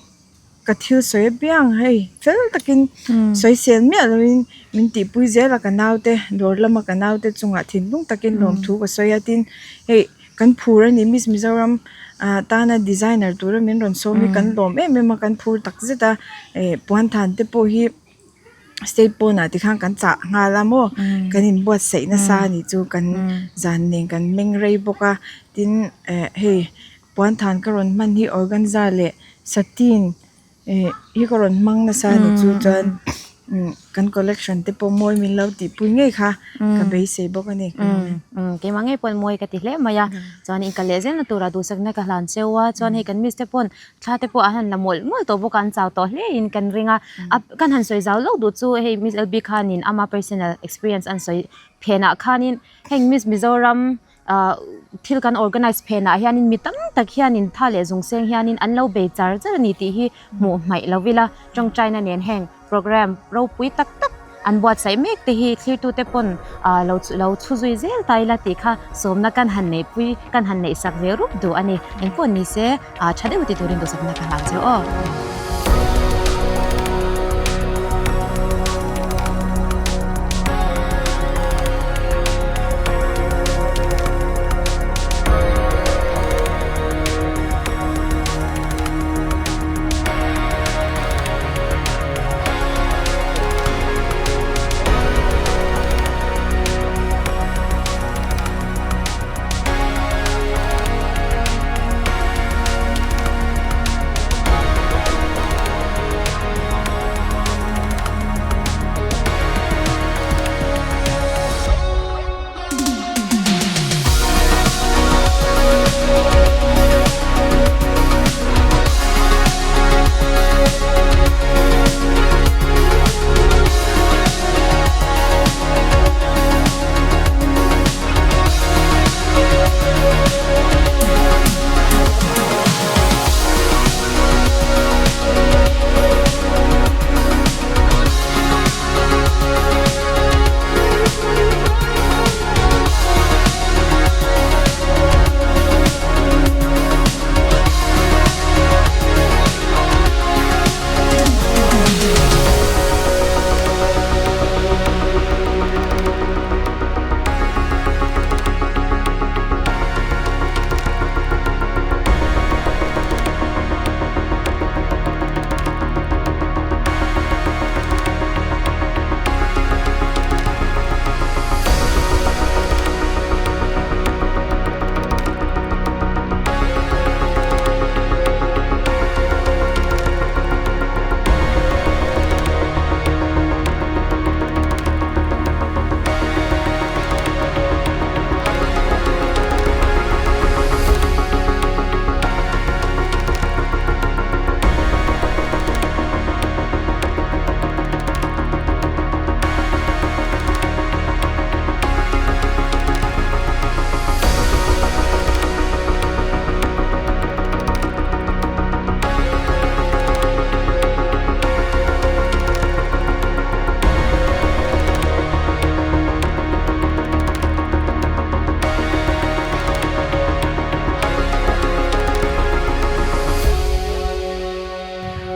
Ka thil sawi apiang hei fel takin sawi sel miah lovin min tihpui zel a ka naute dawr lama ka naute chungah thinlung takin lawmthu ka sawi a tin hei kan phur a ni Miss Mizoram ah tana designer tura min rawn sawm hi kan lawm em em a kan phur tak zet a eh puanthan te pawh hi state pawnah tikhan kan chah nghal a maw kan inbuatsaih nasa a nih chu kan zan nen kan meng rei bawk a tin eh hei. Puanthan ka rawn hman hi organza leh satin eh hi ka rawn hmang nasa a ni chu chuan kan collection te pawh mawi min lo tihpui ngei kha ka beisei bawk a ni. Keimah ngei pawhin mawi ka ti hle mai a chuan in kal leh zelna turah duhsakna ka hlan cheu a chuan hei kan miss te pawn thla te pawh an han la mawlh mawlh tawh bawk a an chau tawh hle in kan ring a kan han sawi zau lawk duh chu hei miss LB khanin ama personal experience an sawi phenah khanin heng miss Mizoram Ahh thil kan organize phenah hianin mi tam tak hianin tha leh zung seng hianin an lo bei char char a ni tih hi hmuh hmaih lo ila tawngtaina nen heng program ropui tak tak an buatsaih mek te hi thlirtute pawn ahh lo lo chhu zui zel ta ila tih kha sawmna kan han neihpui kan han neihsak ve rup duh a ni engpawh ni se ahh tha deuh ti turin duhsakna ka hlan che aw.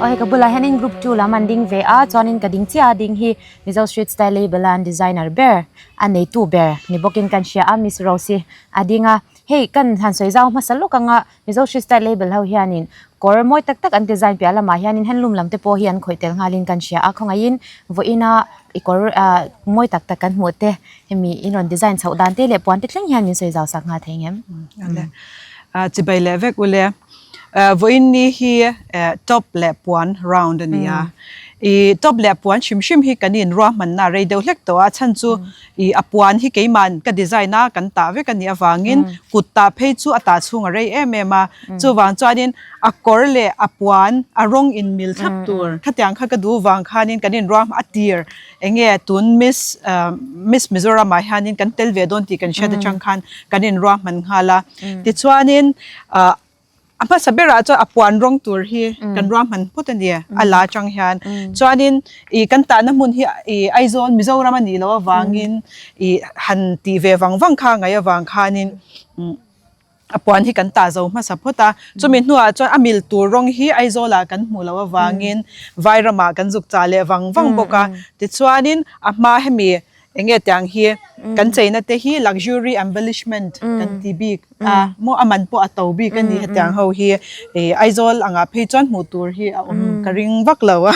Aw hei ka bulah hianin group 2 lam an ding ve a chuanin ka ding chiah a ding hi Mizo street style label a an designer ber a neitu ber ni bawkin kan hria a Miss Rose hi a ding a hei kan han sawi zau hmasa lawk anga Mizo street style label ho hianin kawr mawi tak tak an design piah lamah hianin handloom lam te pawh hi an khawih tel nghalin kan hria a khawngaihin vawiina i kawr ah mawi tak tak kan hmuh te hemi in rawn design chhoh dan te leh puan te thleng hian min sawi zau sak nghal thei ang em? Chibai leh vek ule. Vawiin ni hi top leh puan round a ni a. I top leh puan hrim hrim hi kan inruahmanna a rei deuh hlek tawh a, a chhan chu i a puan hi keiman ka design a kan tah vek a nih avangin kut tah phei chu a tah chhung a rei em em a. Chuvang chuanin a kawr leh a puan a rawng inmil thlap tur khatiang kha ka duh vang khanin kan inruahman a tir enge tun Miss Miss Mizoram ah hianin kan tel ve dawn tih kan hriat atang khan kan inruahman nghal a. Tichuanin ah a hmasa berah chuan a puan rawng tur hi kan ruahman phawt a ni a la atang hian. Chuanin ih kan tahna hmun hi ih Aizawl Mizoram a nih loh avangin ih han tih ve vang vang kha ngaih avang khanin a puan hi kan tah zo hmasa phawt a. Chumi hnuah chuan a mil tur rawng hi Aizawlah kan hmuh loh avangin Vairamah kan zuk chah leh vang vang bawk a. Tichuanin a hma hemi eng nge tiang hi kan cheina te hi luxury embellishment kan ti bik a maw a man pawh a to bik a ni hetiang ho hi ih Aizawl angah phei chuan hmuh tur hi a awm ka ring vak lo a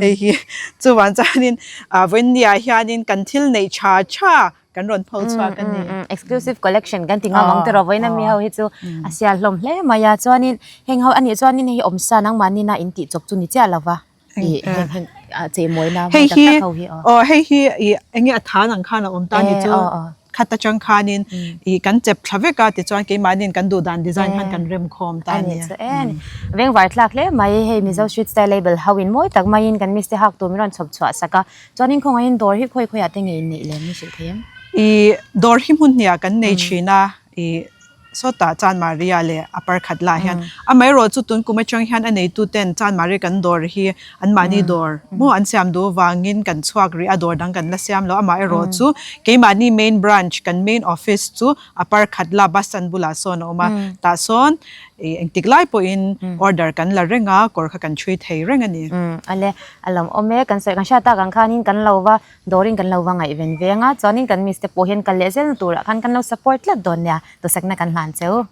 hei hi chuvang chuanin ah vawinia hianin kan thil neih tha tha kan rawn pho chhuak a ni. Exclusive collection kan ti ngam ang tiraw vawiin ami ho hi chu a sial hlawm hle mai a chuanin heng ho anih chuanin hei awmsa nangmahni na in tih chawp chu ni chiah lova ih heng heng chei mawina mawi tak tak ho hi aw. Aw hei hi ih enge a than ang khan a awm ta ni chu khat atang khanin ih kan chep thla vek a tichuan keimahniin kan duh dan design khan kan rem khawm ta a ni. Vengvar thlak hle mai hei Mizo street style label ho in mawi tak maiin kan miss te hak tur min rawn chhawp chhuah sak a Chuanin khawngaihin dawr hi khawi khawiah te nge in neih lem i hrilh thei em? I dawr hi hmun hniah kan nei thin a, i sawtah Chanmaria leh a parkhat lah hian amaherawh chu tun kum atang hian a neitu ten Chanmari kan dawr hi anmahni dawr maw an siam duh avangin kan chhuak rih a, dawr dang kan la siam lo amaherawh chu keimahni main branch kan main office chu a parkhat la bus stand bulah sawn a awm a, tah sawn ih engtik lai pawhin order kan la reng a, kawr kha kan chhui thei reng a ni. Ale, a lo awm e, kan sawi kan hriat tak ang khanin kan lo va dawrin kan lo va ngaihven veng a, chuanin kan miss te pawh hian kal leh zelna turah khan kan lo support tlat dawn nia, tusakna kan hlan cheu.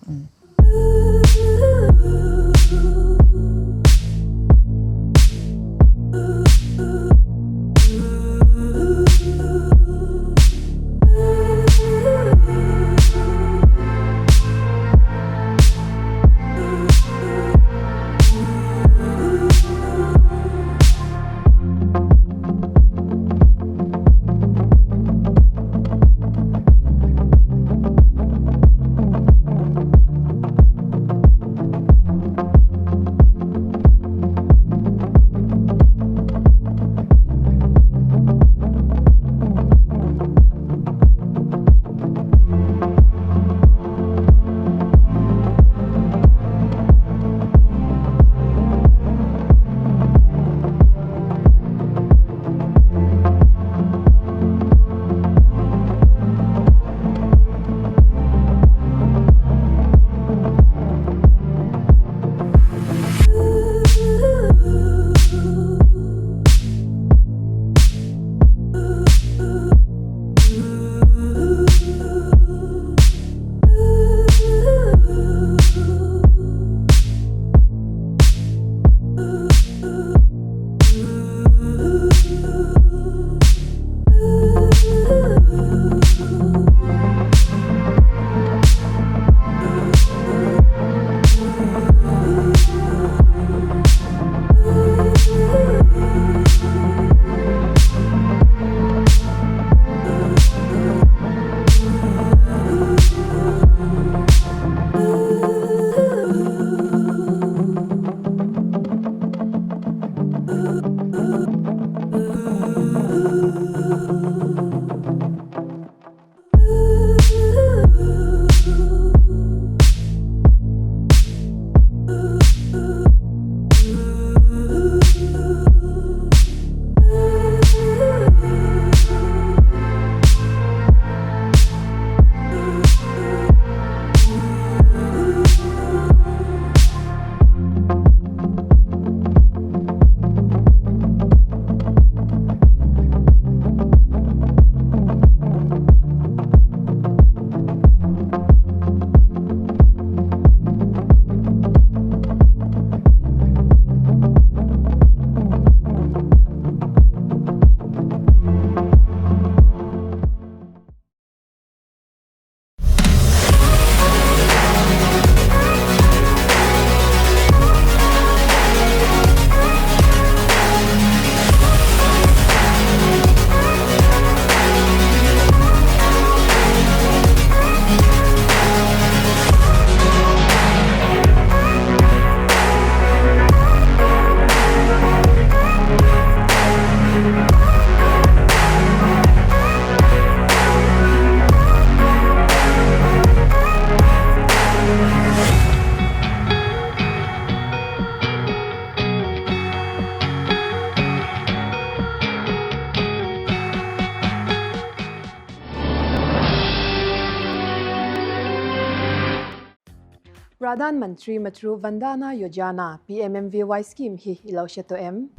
Pradhan Mantri Matru Vandana Yojana, PMMVY, scheme hi i lo hre tawh em?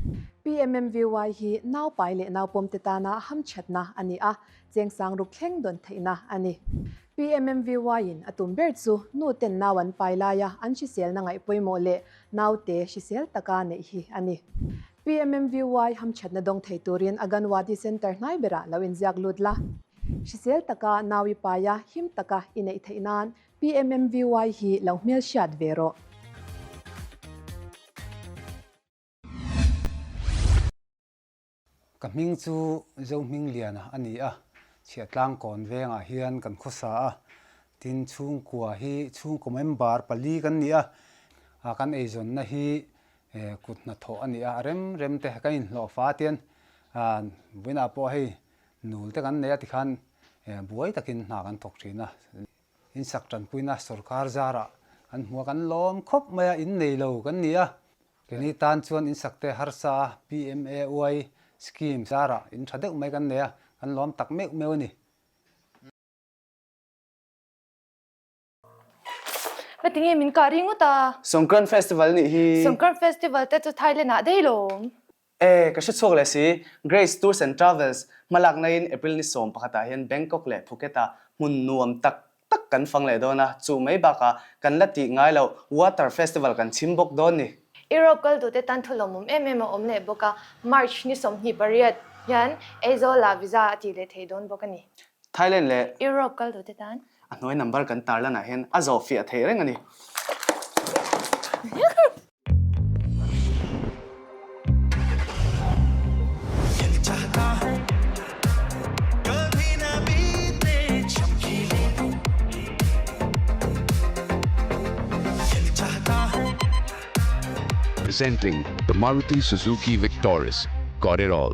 PMMVY hi naupai leh naupawmte tana hamthatna a ni a, chengsang ruk thleng dawn theihna a ni. PMMVY in a tum ber chu nu ten nau an pai laia an hriselna ngaih pawimawh leh naute hrisel taka neih hi a ni. PMMVY hamthatna dawng thei turin Aganwadi Centre hnai berah lo inziak lut la. Hrisel taka nau i paia him taka i neih theih nan PMMVY hi lo hmelhriat ve rawh. Ka hming chu Zohmingliana a ni a, Chhiahtlang kawn vengah hian kan khawsa a, tin chhungkua hi chhungkaw member pali kan ni a, kan eizawnna hi kut hnathawh a ni a, a rem rem te kan inhlawhfa a tian vawiinah pawh hei nul te kan nei a tikhan buai takin hna kan thawk thin a. Insak tanpuina sorkar zarah kan hmu a, kan lawm khawp mai a, innei lo kan ni a. Keini tan chuan insak te harsa a, PMAY scheme zarah in tha deuh mai kan nei a, kan lawm tak meuh meuh a ni. Heti nge min kah ringawt a? Songkran Festival nih hi. Songkran Festival te chu Thailand ah daih lawm. E, ka hre chhuak leh si. Grace Tours and Travels hmalakna in April ni 11 ah hian Bangkok leh Phuket ah hmun nuam tak tak kan fang leh dawn a, chu mai bakah kan la tih ngai loh Water Festival kan chhim bawk dawn ni. Europe kal duhte tan thu lawmawm em em a awm leh bawk a, March ni 28 hian Aizawl ah visa a tih leh thei dawn bawk a ni. Thailand leh. Europe kal duhte tan. A hnuai number kan tarlan ah hian a zawh fiah theih reng a ni. Presenting the Maruti Suzuki Victoris. Got it all.